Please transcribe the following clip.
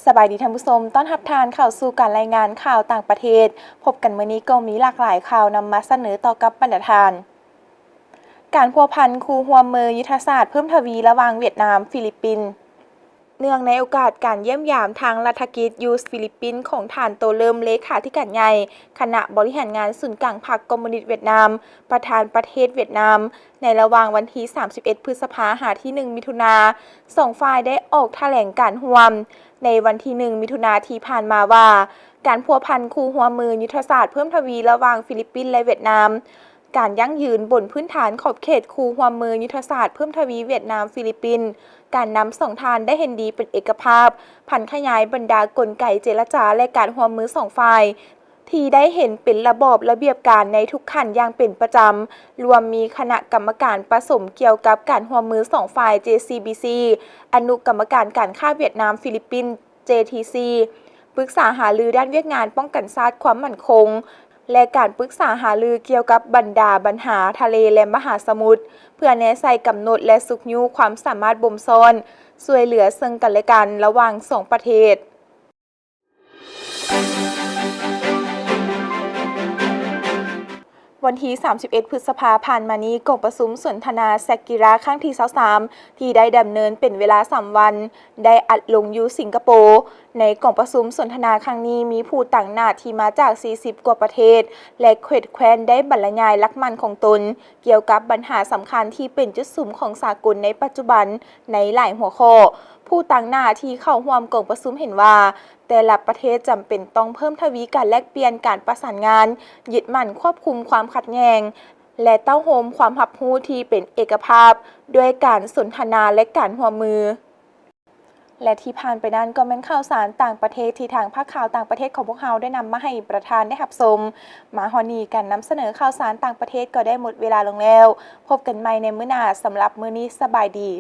ສະບາຍດີທ່ານຜູ້ຊົມ, ຕ້ອນຮັບທ່ານເຂົ້າສູ່ການລາຍງານຂ່າວຕ່າງປະເທດ. ພົບກັນມື້ນີ້ກໍມີຫຼາກຫຼາຍຂ່າວນຳມາສະເໜີຕໍ່ກັບບັນດາທ່ານ. ການພົວພັນຄູ່ຮ່ວມມືຍຸດທະສາດເພີ່ມທະວີລະຫວ່າງຫວຽດນາມ, ຟີລິບປິນ. ເນື່ອງໃນໂອກາດການຢ້ຽມຢາມທາງລັດຖະກິດຢູ່ຟີລິບປິນຂອງທ່ານ ໂຕເລີມ ເລຂາທິການໃຫຍ່ຄະນະບໍລິຫານງານສູນກາງພັກຄອມມູນິດຫວຽດນາມ, ປະທານປະເທດຫວຽດນາມ, ໃນລະຫວ່າງວັນທີສາມສິບເອັດ ພຶດສະພາ ຫາ ທີໜຶ່ງ ມິຖຸນາ, ສອງຝ່າຍໄດ້ອອກຖະແຫຼງການຮ່ວມໃນວັນທີໜຶ່ງ ມິຖຸນາທີ່ຜ່ານມາວ່າ ການພົວພັນຄູ່ຮ່ວມມືຍຸດທະສາດເພີ່ມທະວີລະຫວ່າງຟີລິບປິນ ແລະ ຫວຽດນາມ, ການຢັ້ງຢືນບົນພື້ນຖານຂອບເຂດຄູ່ຮ່ວມມືຍຸດທະສາດເພີ່ມທະວີຫວຽດນາມ-ຟີລິບປິນ, ການນຳສອງທ່ານໄດ້ເຫັນດີເປັນເອກະພາບ, ຜັນຂະຫຍາຍບັນດາກົນໄກເຈລະຈາ ແລະ ການຮ່ວມມືສອງຝ່າຍ ທີ່ໄດ້ເຫັນເປັນລະບອບລະບຽບການໃນທຸກຂັ້ນຢ່າງເປັນປະຈຳ, ລວມມີຄະນະກຳມະການປະສົມກ່ຽວກັບການຮ່ວມມືສອງຝ່າຍ ເຈ ຊີ ບີ ຊີ, ອະນຸກຳມະການການຄ້າຫວຽດນາມ-ຟີລິບປິນ ເຈ ທີ ຊີ, ປຶກສາຫາລືດ້ານວຽກງານປ້ອງກັນຊາດ, ຄວາມໝັ້ນຄົງ ແລະ ການປຶກສາຫາລືກ່ຽວກັບບັນດາບັນຫາທະເລ ແລະ ມະຫາສະໝຸດ ເພື່ອແນໃສ່ກຳນົດ ແລະ ຊຸກຍູ້ຄວາມສາມາດບົ່ມຊ້ອນ ຊ່ວຍເຫຼືອເຊິ່ງກັນແລະກັນລະຫວ່າງສອງປະເທດ. ວັນທີສາມສິບເອັດ ພຶດສະພາຜ່ານມານີ້, ກອງປະຊຸມສົນທະນາແຊັກກິລາຄັ້ງທີຊາວສາມ ທີ່ໄດ້ດຳເນີນເປັນເວລາສາມວັນ ໄດ້ອັດລົງຢູ່ສິງກະໂປ. ໃນກອງປະຊຸມສົນທະນາຄັ້ງນີ້, ມີຜູ້ຕາງໜ້າທີ່ມາຈາກສີ່ສິບກວ່າປະເທດ ແລະ ເຂດແຄວ້ນ ໄດ້ບັນລະຍາຍຫຼັກໝັ້ນຂອງຕົນ ກ່ຽວກັບບັນຫາສຳຄັນທີ່ເປັນຈຸດສຸມຂອງສາກົນໃນປັດຈຸບັນໃນຫຼາຍຫົວຂໍ້. ຜູ້ຕາງໜ້າທີ່ເຂົ້າຮ່ວມກອງປະຊຸມເຫັນວ່າ ແຕ່ລະປະເທດຈຳເປັນຕ້ອງເພີ່ມທະວີການແລກປ່ຽນ, ການປະສານງານ, ຍຶດໝັ້ນຄວບຄຸມຄວາມຂັດແຍ່ງ ແລະ ເຕົ້າໂຮມຄວາມຮັບຮູ້ທີ່ເປັນເອກະພາບ ດ້ວຍການສົນທະນາ ແລະ ການຮ່ວມມື. ແລະ ທີ່ຜ່ານໄປນັ້ນກໍແມ່ນຂ່າວສານຕ່າງປະເທດທີ່ທາງພາກຂ່າວຕ່າງປະເທດຂອງພວກເຮົາໄດ້ນຳມາໃຫ້ປະທານໄດ້ຮັບຊົມ. ມາຮອດນີ້ ການນຳສະເໜີຂ່າວສານຕ່າງປະເທດກໍໄດ້ໝົດເວລາລົງແລ້ວ. ພົບກັນໃໝ່ໃນມື້ໜ້າ. ສຳລັບມື້ນີ້ ສະບາຍດີ.